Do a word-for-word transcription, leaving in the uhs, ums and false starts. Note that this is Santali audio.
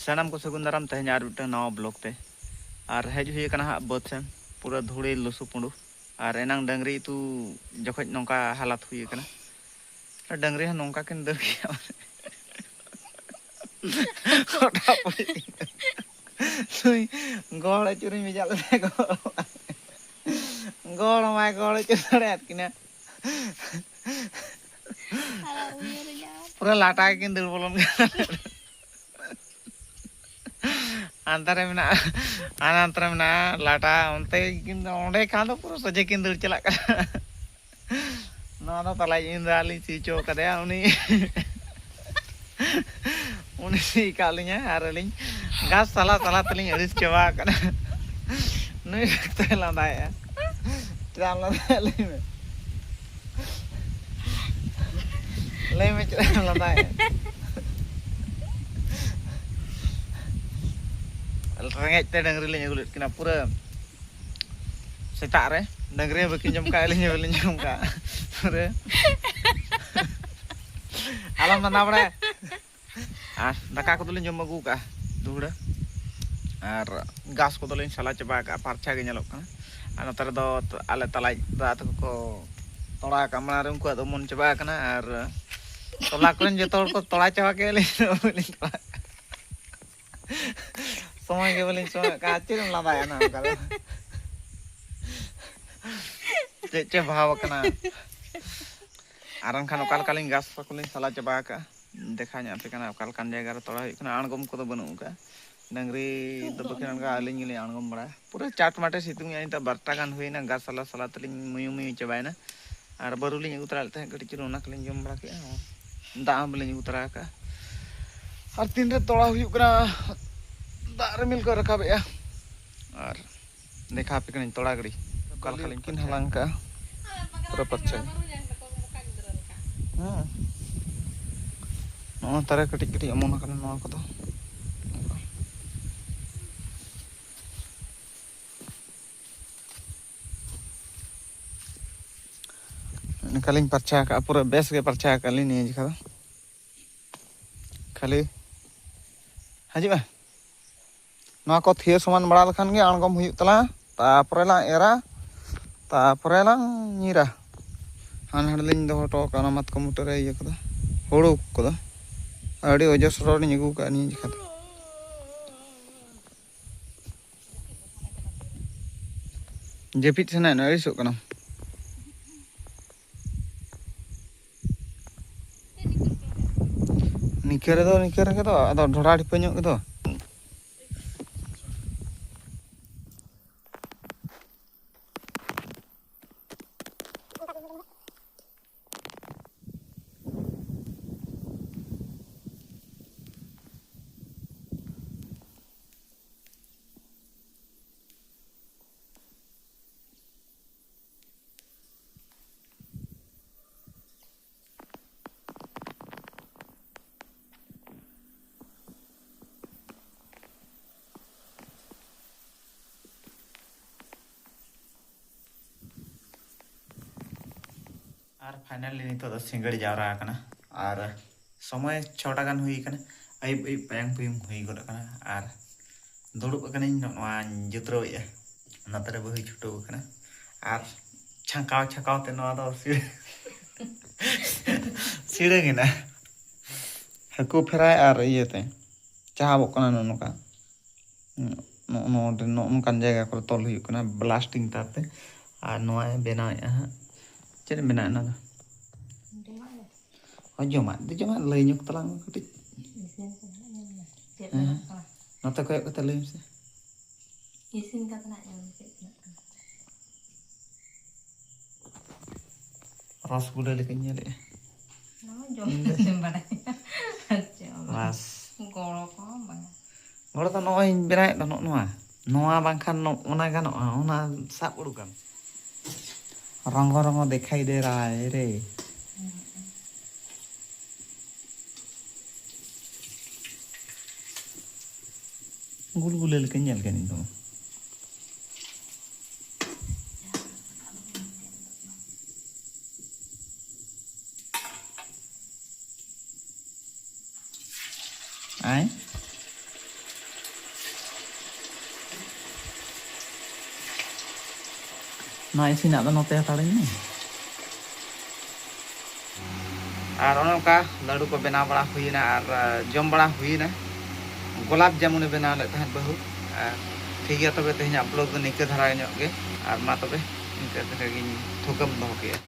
ᱥᱟᱱᱟᱢ ᱠᱚ ᱥᱟᱹᱜᱩᱱ ᱫᱟᱨᱟᱢ ᱛᱮᱦᱮᱧ ᱟᱨ ᱢᱤᱫᱴᱟᱝ ᱱᱟᱣᱟ ᱵᱞᱚᱜ ᱛᱮ᱾ ᱟᱨ ᱦᱮᱡ ᱦᱩᱭ ᱟᱠᱟᱱᱟ ᱦᱟᱸᱜ ᱵᱟᱹᱫᱽ ᱥᱮᱱ, ᱯᱩᱨᱟᱹ ᱫᱷᱩᱲᱤ ᱞᱩᱥᱩ ᱯᱩᱸᱰᱩ᱾ ᱟᱨ ᱮᱱᱟᱝ ᱰᱟᱹᱝᱨᱤ ᱤᱛᱩ ᱡᱚᱠᱷᱚᱡ ᱱᱚᱝᱠᱟ ᱦᱟᱞᱟᱛ ᱦᱩᱭ ᱟᱠᱟᱱᱟ, ᱰᱟᱹᱝᱨᱤ ᱦᱚᱸ ᱱᱚᱝᱠᱟ ᱠᱤᱱ ᱫᱟᱹᱲ ᱠᱮᱜᱼᱟ᱾ ᱦᱚᱴᱟᱜ ᱯᱩᱲᱤ᱾ ᱱᱩᱭ ᱜᱚᱦᱚᱲ ᱟᱹᱪᱩᱨᱤᱧ ᱵᱷᱮᱡᱟ ᱞᱮᱫᱮ ᱜᱚᱦᱚᱲ᱾ ᱜᱚᱦᱚᱲ ᱦᱚᱸ ᱵᱟᱭ ᱜᱚᱦᱚᱲ ᱟᱹᱪᱩᱨ ᱫᱟᱲᱮᱭᱟᱫ ᱠᱤᱱᱟ᱾ ᱟᱨ ᱩᱭᱦᱟᱹᱨ ᱧᱟᱢ᱾ ᱯᱩᱨᱟᱹ ᱞᱟᱴᱟ ᱜᱮᱠᱤᱱ ᱫᱟᱹᱲ ᱵᱚᱞᱚᱱ ᱠᱟᱱᱟ᱾ ᱦᱟᱱᱛᱮ ᱨᱮ ᱢᱮᱱᱟᱜᱼᱟ, ᱦᱟᱱᱟ ᱦᱟᱱᱛᱮ ᱨᱮ ᱢᱮᱱᱟᱜᱼᱟ ᱞᱟᱴᱟ, ᱚᱱᱛᱮ ᱠᱤᱱ, ᱚᱸᱰᱮ ᱠᱷᱟᱱ ᱫᱚ ᱯᱩᱨᱟᱹ ᱥᱚᱡᱷᱮ ᱠᱤᱱ ᱫᱟᱹᱲ ᱪᱟᱞᱟᱜ ᱠᱟᱱᱟ᱾ ᱱᱚᱣᱟ ᱫᱚ ᱛᱟᱞᱟᱭ ᱤᱧ ᱫᱟ ᱞᱤᱧ ᱥᱤ ᱦᱚᱪᱚ ᱠᱟᱫᱮᱭᱟ, ᱩᱱᱤ ᱩᱱᱤ ᱥᱤ ᱠᱟᱜ ᱞᱤᱧᱟ ᱟᱨ ᱟᱹᱞᱤᱧ ᱜᱷᱟᱥ ᱥᱟᱞᱟ ᱥᱟᱞᱟ ᱛᱮᱞᱤᱧ ᱟᱹᱲᱤᱥ ᱪᱟᱵᱟ ᱟᱠᱟᱱᱟ᱾ ᱱᱩᱭ ᱚᱠᱛᱚᱭ ᱞᱟᱸᱫᱟᱭᱮᱜᱼᱟ᱾ ᱪᱮᱫᱟᱜ ᱮᱢ ᱞᱟᱸᱫᱟᱭᱮᱜᱼᱟ ᱞᱟᱹᱭ ᱢᱮ? ᱞᱟᱹᱭ ᱢᱮ ᱪᱮᱫᱟᱜ ᱮᱢ ᱞᱟᱸᱫᱟᱭᱮᱜᱼᱟ? ᱨᱮᱸᱜᱮᱡ ᱛᱮ ᱰᱟᱹᱝᱨᱤ ᱞᱤᱧ ᱟᱹᱜᱩ ᱞᱮᱫ ᱠᱤᱱᱟ ᱯᱩᱨᱟᱹ ᱥᱮᱛᱟᱜ ᱨᱮ᱾ ᱰᱟᱹᱝᱨᱤ ᱦᱚᱸ ᱵᱟᱹᱠᱤᱱ ᱡᱚᱢ ᱠᱟᱜᱼᱟ, ᱟᱹᱞᱤᱧ ᱦᱚᱸ ᱵᱟᱹᱞᱤᱧ ᱡᱚᱢ ᱠᱟᱜᱼᱟ ᱯᱩᱨᱟᱹ᱾ ᱟᱞᱚᱢ ᱞᱟᱸᱫᱟ ᱵᱟᱲᱟᱭᱟ᱾ ᱟᱨ ᱫᱟᱠᱟ ᱠᱚᱫᱚᱞᱤᱧ ᱡᱚᱢ ᱟᱹᱜᱩ ᱠᱟᱜᱼᱟ ᱫᱩᱦᱲᱟᱹ᱾ ᱟᱨ ᱜᱷᱟᱥ ᱠᱚᱫᱚᱞᱤᱧ ᱥᱟᱞᱟ ᱪᱟᱵᱟ ᱠᱟᱜᱼᱟ, ᱯᱷᱟᱨᱪᱟ ᱜᱮ ᱧᱮᱞᱚᱜ ᱠᱟᱱᱟ᱾ ᱟᱨ ᱱᱚᱛᱮ ᱨᱮᱫᱚ ᱟᱞᱮ ᱛᱟᱞᱟᱭᱤᱡ ᱫᱟᱫᱟ ᱛᱟᱠᱚ ᱠᱚ ᱛᱚᱲᱟ ᱠᱟᱜᱼᱟ, ᱢᱟᱲᱟᱝ ᱨᱮ ᱩᱱᱠᱩᱣᱟᱜ ᱫᱚ ᱚᱢᱚᱱ ᱪᱟᱵᱟ ᱟᱠᱟᱱᱟ᱾ ᱟᱨ ᱴᱚᱞᱟ ᱠᱚᱨᱮᱱ ᱡᱚᱛᱚ ᱦᱚᱲ ᱠᱚ ᱛᱚᱲᱟ ᱪᱟᱵᱟ ᱠᱮᱫ, ᱟᱹᱞᱤᱧ ᱫᱚ ᱵᱟᱹᱞᱤᱧ ᱛᱚᱲᱟ ᱠᱟᱜᱼᱟ᱾ ᱥᱚᱢᱚᱭ ᱜᱮ ᱵᱟᱹᱞᱤᱧ ᱥᱚᱢᱚᱭᱚᱜ ᱠᱟᱱᱟ, ᱪᱮᱫ ᱮᱢ ᱞᱟᱸᱫᱟᱭᱟ ᱱᱚᱝᱠᱟ ᱫᱚ? ᱪᱮᱫ ᱪᱚ ᱵᱷᱟᱵᱽ ᱟᱠᱟᱱᱟ᱾ ᱟᱨ ᱮᱱᱠᱷᱟᱱ ᱚᱠᱟ ᱞᱮᱠᱟᱞᱤᱧ ᱜᱷᱟᱥ ᱠᱚᱞᱤᱧ ᱥᱟᱞᱟ ᱪᱟᱵᱟ ᱟᱠᱟᱜᱼᱟ, ᱫᱮᱠᱷᱟᱣ ᱧᱚᱜ ᱟᱯᱮ ᱠᱟᱱᱟ ᱚᱠᱟ ᱞᱮᱠᱟᱱ ᱡᱟᱭᱜᱟ ᱨᱮ ᱛᱚᱲᱟ ᱦᱩᱭᱩᱜ ᱠᱟᱱᱟ᱾ ᱟᱬᱜᱚᱢ ᱠᱚᱫᱚ ᱵᱟᱹᱱᱩᱜ ᱟᱠᱟᱫᱼᱟ, ᱰᱟᱹᱝᱨᱤ ᱫᱚ ᱵᱟᱹᱠᱤᱱ ᱟᱬᱜᱚᱢᱟ, ᱟᱹᱞᱤᱧ ᱜᱮᱞᱤᱧ ᱟᱬᱜᱚᱢ ᱵᱟᱲᱟᱭᱟ᱾ ᱯᱩᱨᱟᱹ ᱪᱟᱴᱢᱟᱴᱮ ᱥᱤᱛᱩᱝ ᱮᱜᱼᱟ, ᱱᱤᱛᱚᱜ ᱵᱟᱨᱚᱴᱟ ᱜᱟᱱ ᱦᱩᱭᱱᱟ, ᱜᱷᱟᱥ ᱥᱟᱞᱟ ᱥᱟᱞᱟ ᱛᱮᱞᱤᱧ ᱢᱩᱭᱩ ᱢᱩᱭᱩ ᱪᱟᱵᱟᱭᱮᱱᱟ᱾ ᱟᱨ ᱵᱟᱹᱨᱩ ᱞᱤᱧ ᱟᱹᱜᱩ ᱛᱚᱨᱟ ᱞᱮᱫ ᱛᱟᱦᱮᱸᱫ ᱠᱟᱹᱴᱤᱡ ᱪᱩᱞᱩᱝ, ᱚᱱᱟ ᱠᱚᱞᱤᱧ ᱡᱚᱢ ᱵᱟᱲᱟ ᱠᱮᱜᱼᱟ᱾ ᱫᱟᱜ ᱦᱚᱸ ᱵᱟᱹᱞᱤᱧ ᱟᱹᱜᱩ ᱛᱚᱨᱟ ᱟᱠᱟᱫᱼᱟ᱾ ᱟᱨ ᱛᱤᱱᱨᱮ ᱛᱚᱲᱟ ᱦᱩᱭᱩᱜ ᱠᱟᱱᱟ, ᱫᱟᱜ ᱨᱤᱢᱤᱞ ᱠᱚ ᱨᱟᱠᱟᱵᱮᱜᱼᱟ᱾ ᱟᱨ ᱫᱮᱠᱷᱟᱣ ᱟᱯᱮ ᱠᱟᱹᱱᱟᱹᱧ ᱛᱚᱲᱟ ᱜᱟᱹᱰᱤ ᱚᱠᱟ ᱞᱮᱠᱟ ᱞᱤᱧ ᱠᱤᱱ ᱦᱟᱞᱟᱝ ᱠᱟᱜᱼᱟ, ᱯᱩᱨᱟᱹ ᱯᱟᱨᱪᱟ ᱜᱮ᱾ ᱦᱮᱸ, ᱱᱚᱜᱼᱚ ᱛᱟᱨᱟ ᱠᱟᱹᱴᱤᱡ ᱠᱟᱹᱴᱤᱡ ᱚᱢᱚᱱ ᱟᱠᱟᱱᱟ ᱱᱚᱣᱟ ᱠᱚᱫᱚ᱾ ᱱᱚᱝᱠᱟᱞᱤᱧ ᱯᱟᱨᱪᱟ ᱟᱠᱟᱫᱼᱟ, ᱯᱩᱨᱟᱹ ᱵᱮᱥ ᱜᱮ ᱯᱟᱨᱪᱟ ᱟᱠᱟᱫ ᱞᱤᱧ ᱱᱤᱭᱟᱹ ᱡᱮᱠᱷᱟ ᱫᱚ᱾ ᱠᱷᱟᱹᱞᱤ ᱦᱤᱡᱩᱜ ᱢᱮ᱾ ᱱᱚᱣᱟ ᱠᱚ ᱛᱷᱤᱭᱟᱹ ᱥᱚᱢᱟᱱ ᱵᱟᱲᱟ ᱞᱮᱠᱷᱟᱱ ᱜᱮ ᱟᱬᱜᱚᱢ ᱦᱩᱭᱩᱜ ᱛᱟᱞᱟᱝᱟ, ᱛᱟᱨᱯᱚᱨᱮ ᱞᱟᱝ ᱮᱨᱟ, ᱛᱟᱨᱯᱚᱨᱮ ᱞᱟᱝ ᱧᱤᱨᱟ᱾ ᱦᱟᱱᱟ ᱦᱟᱸᱰᱮ ᱞᱤᱧ ᱫᱚᱦᱚ ᱦᱚᱴᱚ ᱠᱟᱜᱼᱟ ᱚᱱᱟ ᱢᱟᱛᱠᱚᱢ ᱵᱩᱴᱟᱹ ᱨᱮ ᱤᱭᱟᱹ ᱠᱚᱫᱚ, ᱦᱩᱲᱩ ᱠᱚᱫᱚ᱾ ᱟᱹᱰᱤ ᱚᱡᱚᱥᱨᱚ ᱞᱤᱧ ᱟᱹᱜᱩ ᱠᱟᱜᱼᱟ ᱱᱤᱭᱟᱹ ᱡᱚᱠᱷᱟ ᱫᱚ᱾ ᱡᱟᱹᱯᱤᱫ ᱥᱟᱱᱟᱭᱮᱫ ᱢᱮ, ᱟᱹᱲᱤᱥᱚᱜ ᱠᱟᱱᱟᱢ᱾ ᱱᱤᱠᱟᱹ ᱨᱮᱫᱚ ᱱᱤᱠᱟᱹ ᱨᱮᱜᱮ ᱫᱚ, ᱟᱫᱚ ᱰᱷᱚᱲᱟ ᱰᱷᱤᱯᱟᱹ ᱧᱚᱜ ᱜᱮᱫᱚ᱾ ᱟᱨ finally ᱱᱤᱛᱚᱜ ᱫᱚ ᱥᱤᱸᱜᱟᱹᱲ ᱡᱟᱣᱨᱟ ᱟᱠᱟᱱᱟ ᱟᱨ ᱥᱚᱢᱚᱭ ᱪᱷᱚᱴᱟ ᱜᱟᱱ ᱦᱩᱭ ᱟᱠᱟᱱᱟ᱾ ᱟᱹᱭᱩᱵ ᱟᱹᱭᱩᱵ ᱯᱟᱭᱟᱝ ᱯᱩᱭᱩᱝ ᱦᱩᱭ ᱜᱚᱫ ᱟᱠᱟᱱᱟ ᱟᱨ ᱫᱩᱲᱩᱵ ᱟᱠᱟᱱᱟᱹᱧ, ᱱᱚᱜᱼᱚ ᱱᱚᱣᱟᱧ ᱡᱩᱛᱨᱟᱹᱣᱮᱫᱼᱟ᱾ ᱱᱚᱛᱮ ᱨᱮ ᱵᱟᱹᱦᱩᱭ ᱪᱷᱩᱴᱟᱹᱣ ᱟᱠᱟᱱᱟ ᱟᱨ ᱪᱷᱟᱸᱠᱟᱣ ᱪᱷᱟᱸᱠᱟᱣ ᱛᱮ ᱱᱚᱣᱟ ᱫᱚ ᱥᱤᱲᱟᱹ-, ᱥᱤᱲᱟᱹᱝ ᱮᱱᱟ᱾ ᱦᱟᱹᱠᱩ ᱯᱷᱮᱨᱟᱭ ᱟᱨ ᱤᱭᱟᱹᱛᱮ ᱪᱟᱦᱟᱵᱚᱜ ᱠᱟᱱᱟ ᱱᱚᱜᱼᱚ ᱱᱚᱝᱠᱟ᱾ ᱱᱚᱜᱼᱚ ᱱᱚᱰᱮ, ᱱᱚᱜᱼᱚ ᱱᱚᱝᱠᱟᱱ ᱡᱟᱭᱜᱟ ᱠᱚᱨᱮ ᱛᱚᱞ ᱦᱩᱭᱩᱜ ᱠᱟᱱᱟ ᱵᱞᱟᱥᱴᱤᱝ ᱛᱟᱨ ᱛᱮ᱾ ᱟᱨ ᱱᱚᱣᱟᱭ ᱵᱮᱱᱟᱣᱮᱫᱼᱟ ᱦᱟᱸᱜ᱾ ᱪᱮᱫ ᱮᱢ ᱵᱮᱱᱟᱣᱮᱫᱼᱟ ᱱᱚᱣᱟ ᱫᱚ? ᱦᱳᱭ, ᱡᱚᱢᱟᱜ ᱫᱚ ᱡᱚᱢᱟᱜ ᱞᱟᱹᱭ ᱧᱚᱜ ᱛᱟᱞᱟᱝ ᱢᱮ ᱠᱟᱹᱴᱤᱡ᱾ ᱤᱥᱤᱱ ᱠᱟᱛᱮ ᱦᱟᱸᱜ ᱧᱮᱞ ᱢᱮ ᱪᱮᱫ ᱦᱮᱸ᱾ ᱵᱮᱱᱟᱜ ᱠᱟᱱᱟ᱾ ᱱᱚᱛᱮ ᱠᱚᱭᱚᱜ ᱠᱟᱛᱮ ᱞᱟᱹᱭ ᱢᱮᱥᱮ᱾ ᱤᱥᱤᱱ ᱠᱟᱛᱮ ᱦᱟᱸᱜ ᱧᱮᱞ ᱢᱮ ᱪᱮᱫ ᱵᱮᱱᱟᱜ ᱠᱟᱱᱟ᱾ ᱨᱚᱥᱜᱩᱞᱟᱹ ᱞᱮᱠᱟᱧ ᱧᱮᱞᱮᱫᱼᱟ᱾ ᱱᱚᱣᱟ ᱡᱚᱢ ᱤᱧ ᱫᱚ ᱠᱟᱛᱮᱢ ᱵᱟᱲᱟᱭᱟ᱾ ᱟᱨ ᱪᱮᱫ ᱦᱚᱸ ᱵᱟᱝ᱾ ᱨᱟᱥ᱾ ᱜᱚᱲᱚ ᱠᱚᱦᱚᱸ ᱵᱟᱝ᱾ ᱜᱚᱲᱚ ᱫᱚ ᱱᱚᱜᱼᱚᱭ ᱤᱧ ᱵᱮᱱᱟᱣᱮᱫ ᱫᱚ, ᱱᱚᱜᱼᱚ ᱱᱚᱣᱟ᱾ ᱱᱚᱣᱟ ᱵᱟᱝᱠᱷᱟᱱ ᱱᱚ-, ᱚᱱᱟ ᱜᱟᱱᱚᱜᱼᱟ, ᱚᱱᱟ ᱥᱟᱵ ᱩᱰᱩᱠᱟᱢ᱾ ᱨᱚᱝᱜᱚ ᱨᱚᱝᱜᱚ ᱫᱮᱠᱷᱟᱭ ᱫᱮ ᱨᱟᱭ ᱨᱮ᱾ ᱜᱩᱞᱜᱩᱞᱟᱹ ᱞᱮᱠᱟᱧ ᱧᱮᱞ ᱠᱮᱫ ᱤᱧ ᱫᱚ᱾ ᱟᱭ᱾ ᱱᱚᱣᱟ ᱤᱥᱤᱱᱟᱜ ᱫᱚ ᱱᱚᱛᱮ ᱦᱟᱛᱟᱲᱟᱹᱧ ᱢᱮ᱾ ᱟᱨ ᱚᱱᱮ ᱚᱱᱠᱟ ᱞᱟᱹᱰᱩ ᱠᱚ ᱵᱮᱱᱟᱣ ᱵᱟᱲᱟ ᱦᱩᱭᱱᱟ ᱟᱨ, ᱟ, ᱡᱚᱢ ᱵᱟᱲᱟ ᱦᱩᱭᱱᱟ᱾ ᱜᱳᱞᱟᱯ ᱡᱟᱢᱩᱱᱮ ᱵᱮᱱᱟᱣ ᱞᱮᱫ ᱛᱟᱦᱮᱸᱫ ᱵᱟᱹᱦᱩ᱾ ᱟᱨ ᱴᱷᱤᱠ ᱜᱮᱭᱟ, ᱛᱚᱵᱮ ᱛᱮᱦᱮᱧᱟᱜ ᱵᱞᱚᱜ ᱫᱚ ᱱᱤᱝᱠᱟᱹ ᱫᱷᱟᱨᱟ ᱧᱚᱜ ᱜᱮ᱾ ᱟᱨ ᱢᱟ ᱛᱚᱵᱮ, ᱤᱱᱠᱟᱹ ᱫᱷᱟᱨᱟ ᱜᱤᱧ ᱛᱷᱩᱠᱟᱹᱢ ᱫᱚᱦᱚ ᱠᱮᱜᱼᱟ᱾